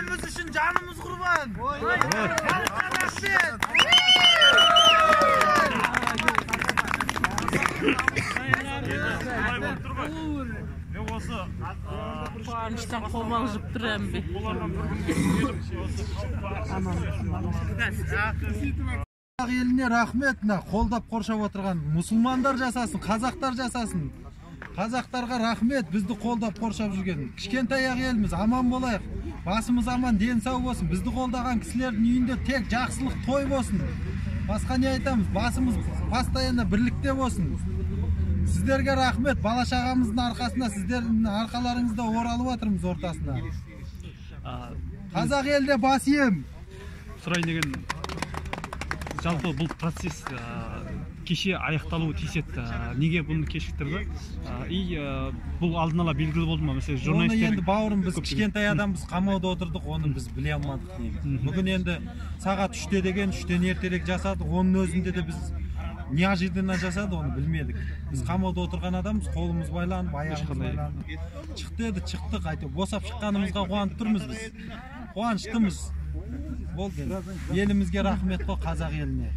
Еліміз үшін жанымыз құрбан. Рахмет. Қуаныштан қобалжып тұр әмбе. Еліне рахмет, мына қолдап қоршап отырған мұсылмандар жасасын, қазақтар жасасын. Қазақтарға рахмет, бізді қолдап қоршап жүрген. Кішкентай ақ еліміз, аман болайық. Басымыз аман, ден сау болсын. Бізді қолдаған кісілердің үйінде тек жақсылық, той болсын. Басқа не айтамыз? Басымыз постоянно бірлікте болсын. Сіздерге рахмет, бала шағамыздың арқасында, сіздердің арқаларыңызда оралып жатырмыз ортасына. Қазақ елде бас ием. Сұрайын деген, жалпы бұл процесс кеше аяқталуы тиіс еді. Неге бұны кешіктірді? И бұл алдын ала белгілі болды ма? Мәселен, журналистер. Оны енді бауырым, біз кішкентай адамбыз, қамауда отырдық, оны біз біле алмадық негізі. Бүгін енді сағат 3-те деген, 3-тен ертерек жасадық, оның өзінде де біз неожиданно жасады, оны білмедік. Біз қамауда отырған адамбыз, қолымыз байланып, аяғымыз байланып. Шықты еді, шықтық, әйтеуір босап шыққанымызға қуанып тұрмыз біз. Қуаныштымыз. Болды. Елімізге рахмет қой, қазақ еліне.